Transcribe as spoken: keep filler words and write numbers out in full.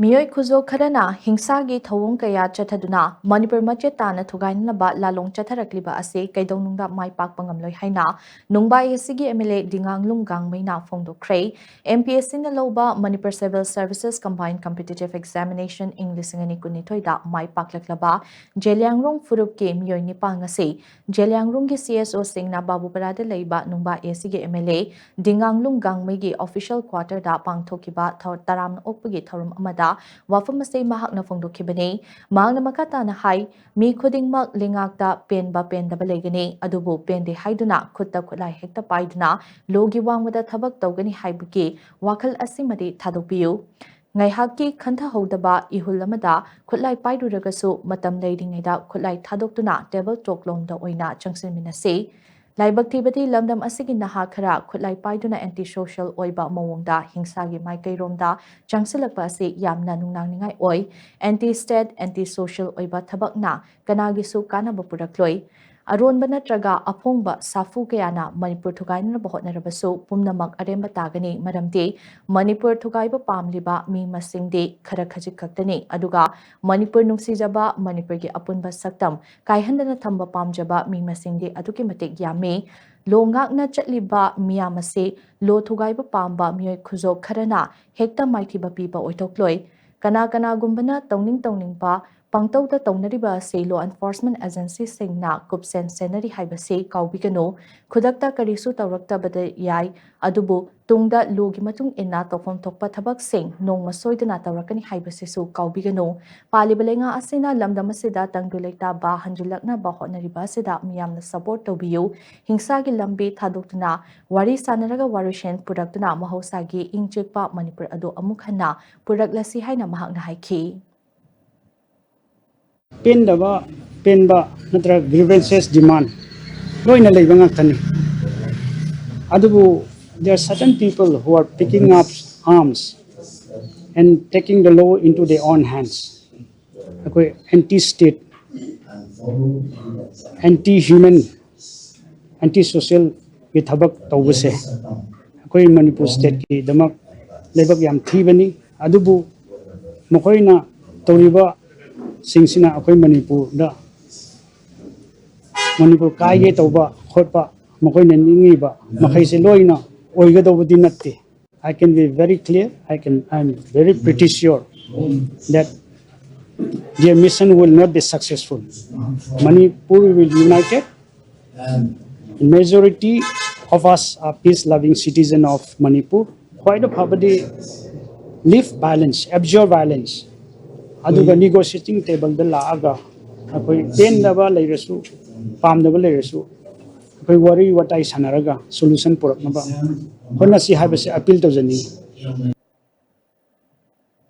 ꯃꯤꯑꯣꯏ ꯈꯨꯖꯣ ꯈꯔꯅ ꯍꯤꯡꯁꯥꯒꯤ ꯊꯧꯑꯣꯡ ꯀꯌꯥ ꯆꯠꯊꯗꯨꯅ ꯃꯅꯤꯄꯨꯔ ꯃꯆꯦꯠ ꯇꯥꯅ ꯊꯨꯒꯥꯏꯅꯅꯕ ꯂꯥꯂꯣꯡ ꯆꯠꯊꯔꯛꯂꯤꯕ ꯑꯁꯤ ꯀꯩꯗꯧꯅꯨꯡꯗ ꯃꯥꯏ ꯄꯥꯛꯄ ꯉꯝꯂꯣꯏ ꯍꯥꯏꯅ ꯅꯨꯡꯕꯥ ꯑꯦ ꯁꯤꯒꯤ ꯑꯦꯝ ꯑꯦꯜ ꯑꯦ ꯗꯤꯉꯥꯡꯂꯨꯡ ꯒꯥꯡꯃꯩꯅ ꯐꯣꯡꯗꯣꯛꯈ꯭ꯔꯦ꯫ ꯑꯦꯝ ꯄꯤ ꯑꯦꯁ ꯁꯤꯅ ꯂꯧꯕ Manipur Civil Services Combined Competitive Examination ꯏꯪ ꯂꯤꯁꯤꯡ ꯑꯅꯤ ꯀꯨꯟꯅꯤꯊꯣꯏꯗ ꯃꯥꯏ ꯄꯥꯛꯂꯛꯂꯕ ꯖꯦꯂꯤꯌꯥꯡꯔꯣꯡ ꯐꯨꯔꯨꯞꯀꯤ ꯃꯤꯑꯣꯏ ꯅꯤꯄꯥꯟ ꯑꯁꯤ ꯖꯦꯂꯤꯌꯥꯡꯔꯣꯡꯒꯤ ꯁꯤ ꯑꯦꯁ ꯑꯣꯁꯤꯡꯅ ꯕꯥꯕꯨꯄꯔꯥꯗ ꯂꯩꯕ ꯅꯨꯡꯕꯥ ꯑꯦ ꯁꯤꯒꯤ ꯑꯦꯝ ꯑꯦꯜ ꯑꯦ ꯗꯤꯉꯥꯡꯂꯨꯡ ꯒꯥꯡꯃꯩꯒꯤ ꯑꯣꯐꯤꯁꯤꯌꯦꯜ ꯀ꯭ꯋꯥꯇꯔꯗ ꯄꯥꯡꯊꯣꯛꯈꯤꯕ ꯊꯧ-, ꯇꯔꯥꯝꯅ ꯑꯣꯛꯄꯒꯤ ꯊꯧꯔꯝ ꯑꯃꯗ ꯋꯥꯐꯝ ꯑꯁꯤ ꯃꯍꯥꯛꯅ ꯐꯣꯡꯗꯣꯛꯈꯤꯕꯅꯤ꯫ ꯃꯍꯥꯛꯅ ꯃꯈꯥ ꯇꯥꯅ ꯍꯥꯏ, ꯃꯤ ꯈꯨꯗꯤꯡꯃꯛ ꯂꯩꯉꯥꯛꯇ ꯄꯦꯟꯕ ꯄꯦꯟꯗꯕ ꯂꯩꯒꯅꯤ, ꯑꯗꯨꯕꯨ ꯄꯦꯟꯗꯦ ꯍꯥꯏꯗꯨꯅ ꯈꯨꯠꯇ ꯈꯨꯠꯂꯥꯏ ꯍꯦꯛꯇ ꯄꯥꯏꯗꯨꯅ ꯂꯣꯒꯤ ꯋꯥꯡꯃꯗ ꯊꯕꯛ ꯇꯧꯒꯅꯤ ꯍꯥꯏꯕꯒꯤ ꯋꯥꯈꯜ ꯑꯁꯤꯃꯗꯤ ꯊꯥꯗꯣꯛꯄꯤꯌꯨ꯫ ꯉꯥꯏꯍꯥꯛꯀꯤ ꯈꯟꯊꯍꯧꯗꯕ ꯏꯍꯨꯜ ꯑꯃꯗ ꯈꯨꯠꯂꯥꯏ ꯄꯥꯏꯔꯨꯔꯒꯁꯨ ꯃꯇꯝ ꯂꯩꯔꯤꯉꯩꯗ ꯈꯨꯠꯂꯥꯏ ꯊꯥꯗꯣꯛꯇꯨꯅ ꯇꯦꯕꯜ ꯇꯣꯛ ꯂꯣꯝꯗ ꯑꯣꯏꯅ ꯆꯪꯁꯤꯟꯃꯤꯟꯅꯁꯤ꯫ ꯂꯥꯏꯕꯛ ꯊꯤꯕꯗꯤ ꯂꯝꯗꯝ ꯑꯁꯤꯒꯤ ꯅꯍꯥ ꯈꯔ ꯈꯨꯠꯂꯥꯏ ꯄꯥꯏꯗꯨꯅ anti social ꯑꯣꯏꯕ ꯃꯑꯣꯡꯗ ꯍꯤꯡꯁꯥꯒꯤ ꯃꯥꯏꯀꯩꯔꯣꯝꯗ ꯆꯪꯁꯤꯜꯂꯛꯄ ꯑꯁꯤ ꯌꯥꯝꯅ ꯅꯨꯡꯅꯥꯡꯅꯤꯡꯉꯥꯏ ꯑꯣꯏ꯫ Anti state, anti social ꯑꯣꯏꯕ ꯊꯕꯛꯅ ꯀꯅꯥꯒꯤꯁꯨ ꯀꯥꯟꯅꯕ ꯄꯨꯔꯛꯂꯣꯏ꯫ ꯑꯔꯣꯟꯕ ꯅꯠꯇ꯭ꯔꯒ ꯑꯐꯣꯡꯕ ꯁꯥꯐꯨ ꯀꯌꯥꯅ ꯃꯅꯤꯄꯨꯔ ꯊꯨꯒꯥꯏꯅꯅꯕ ꯍꯣꯠꯅꯔꯕꯁꯨ ꯄꯨꯝꯅꯃꯛ ꯑꯔꯦꯝꯕ ꯇꯥꯒꯅꯤ, ꯃꯔꯝꯗꯤ ꯃꯅꯤꯄꯨꯔ ꯊꯨꯒꯥꯏꯕ ꯄꯥꯝꯂꯤꯕ ꯃꯤ ꯃꯁꯤꯡꯗꯤ ꯈꯔ ꯈꯖꯤꯛ ꯈꯛꯇꯅꯤ, ꯑꯗꯨꯒ ꯃꯅꯤꯄꯨꯔ ꯅꯨꯡꯁꯤꯖꯕ, ꯃꯅꯤꯄꯨꯔꯒꯤ ꯑꯄꯨꯟꯕ ꯁꯛꯇꯝ ꯀꯥꯏꯍꯟꯗꯅ ꯊꯝꯕ ꯄꯥꯝꯖꯕ ꯃꯤ ꯃꯁꯤꯡꯗꯤ ꯑꯗꯨꯛꯀꯤ ꯃꯇꯤꯛ ꯌꯥꯝꯃꯤ꯫ ꯂꯣ ꯉꯥꯛꯅ ꯆꯠꯂꯤꯕ ꯃꯤꯌꯥꯝ ꯑꯁꯤ ꯂꯣ ꯊꯨꯒꯥꯏꯕ ꯄꯥꯝꯕ ꯃꯤꯑꯣꯏ ꯈꯨꯖꯣ ꯈꯔꯅ ꯍꯦꯛꯇ ꯃꯥꯏꯊꯤꯕ ꯄꯤꯕ ꯑꯣꯏꯊꯣꯛꯂꯣꯏ꯫ ꯀꯅꯥ ꯀꯅꯥꯒꯨꯝꯕꯅ ꯇꯧꯅꯤꯡ ꯇꯧꯅꯤꯡꯕ ꯄꯪꯇꯧꯗ ꯇꯧꯅꯔꯤꯕ ꯑꯁꯤ law enforcement agencyꯁꯤꯡꯅ ꯀꯨꯞꯁꯦꯟ ꯁꯦꯟꯅꯔꯤ ꯍꯥꯏꯕꯁꯤ ꯀꯥꯎꯕꯤꯒꯅꯨ꯫ ꯈꯨꯗꯛꯇ ꯀꯔꯤꯁꯨ ꯇꯧꯔꯛꯇꯕꯗ ꯌꯥꯏ, ꯑꯗꯨꯕꯨ ꯇꯨꯡꯗ ꯂꯣꯒꯤ ꯃꯇꯨꯡ ꯏꯟꯅ ꯇꯧꯐꯝ ꯊꯣꯛꯄ ꯊꯕꯛꯁꯤꯡ ꯅꯣꯡꯃ ꯁꯣꯏꯗꯅ ꯇꯧꯔꯛꯀꯅꯤ ꯍꯥꯏꯕꯁꯤꯁꯨ ꯀꯥꯎꯕꯤꯒꯅꯨ꯫ ꯄꯥꯜꯂꯤꯕ ꯂꯩꯉꯥꯛ ꯑꯁꯤꯅ ꯂꯝꯗꯝ ꯑꯁꯤꯗ ꯇꯪꯗꯨ ꯂꯩꯇꯥꯕ ꯍꯟꯖꯤꯜꯂꯛꯅꯕ ꯍꯣꯠꯅꯔꯤꯕ ꯑꯁꯤꯗ ꯃꯤꯌꯥꯝꯅ support ꯇꯧꯕꯤꯌꯨ꯫ ꯍꯤꯡꯁꯥꯒꯤ ꯂꯝꯕꯤ ꯊꯥꯗꯣꯛꯇꯨꯅ ꯋꯥꯔꯤ ꯁꯥꯟꯅꯔꯒ ꯋꯥꯔꯣꯏꯁꯤꯟ ꯄꯨꯔꯛꯇꯨꯅ ꯃꯍꯧꯁꯥꯒꯤ ꯏꯪ ꯆꯤꯛꯄ ꯃꯅꯤꯄꯨꯔ ꯑꯗꯨ ꯑꯃꯨꯛ ꯍꯟꯅ ꯄꯨꯔꯛꯂꯁꯤ ꯍꯥꯏꯅ ꯃꯍꯥꯛꯅ ꯍꯥꯏꯈꯤ꯫ ꯄꯦꯟꯗꯕ, ꯄꯦꯟꯕ ꯅꯠꯇ꯭ꯔꯒ grievances, demand ꯂꯣꯏꯅ ꯂꯩꯕ ꯉꯥꯛꯇꯅꯤ꯫ ꯑꯗꯨꯕꯨ there are certain people who are picking up arms and taking the law into their own hands. ꯑꯩꯈꯣꯏ anti state, anti human, anti socialꯒꯤ ꯊꯕꯛ ꯇꯧꯕꯁꯦ ꯑꯩꯈꯣꯏ ꯃꯅꯤꯄꯨꯔ stateꯀꯤꯗꯃꯛ ꯂꯩꯕꯥꯛ ꯌꯥꯝ ꯊꯤꯕꯅꯤ꯫ ꯑꯗꯨꯕꯨ ꯃꯈꯣꯏꯅ ꯇꯧꯔꯤꯕꯁꯤꯡꯁꯤꯅ ꯑꯩꯈꯣꯏ ꯃꯅꯤꯄꯨꯔꯗ, ꯃꯅꯤꯄꯨꯔ ꯀꯥꯏꯒꯦ ꯇꯧꯕ ꯈꯣꯠꯄ, ꯃꯈꯣꯏꯅ ꯅꯤꯡꯉꯤꯕ ꯃꯈꯩꯁꯦ ꯂꯣꯏꯅ ꯑꯣꯏꯒꯗꯧꯕꯗꯤ ꯅꯠꯇꯦ꯫ I can be very clear, I can, I am very pretty sure that their mission will not be successful. Manipur will be united. Majority of us are peace loving citizen of Manipur. ꯈ꯭ꯋꯥꯏꯗ ꯐꯕꯗꯤ leave violence, abjure violence, ꯑꯗꯨꯒ negotiating table ꯗ ꯂꯥꯛꯑꯒ ꯑꯩꯈꯣꯏ ꯄꯦꯟꯗꯕ ꯂꯩꯔꯁꯨ, ꯄꯥꯝꯗꯕ ꯂꯩꯔꯁꯨ, ꯑꯩꯈꯣꯏ ꯋꯥꯔꯤ ꯋꯥꯇꯥꯏ ꯁꯥꯟꯅꯔꯒ solution ꯄꯨꯔꯛꯅꯕ ꯍꯣꯠꯅꯁꯤ ꯍꯥꯏꯕꯁꯤ appeal ꯇꯧꯖꯅꯤꯡꯉꯤ꯫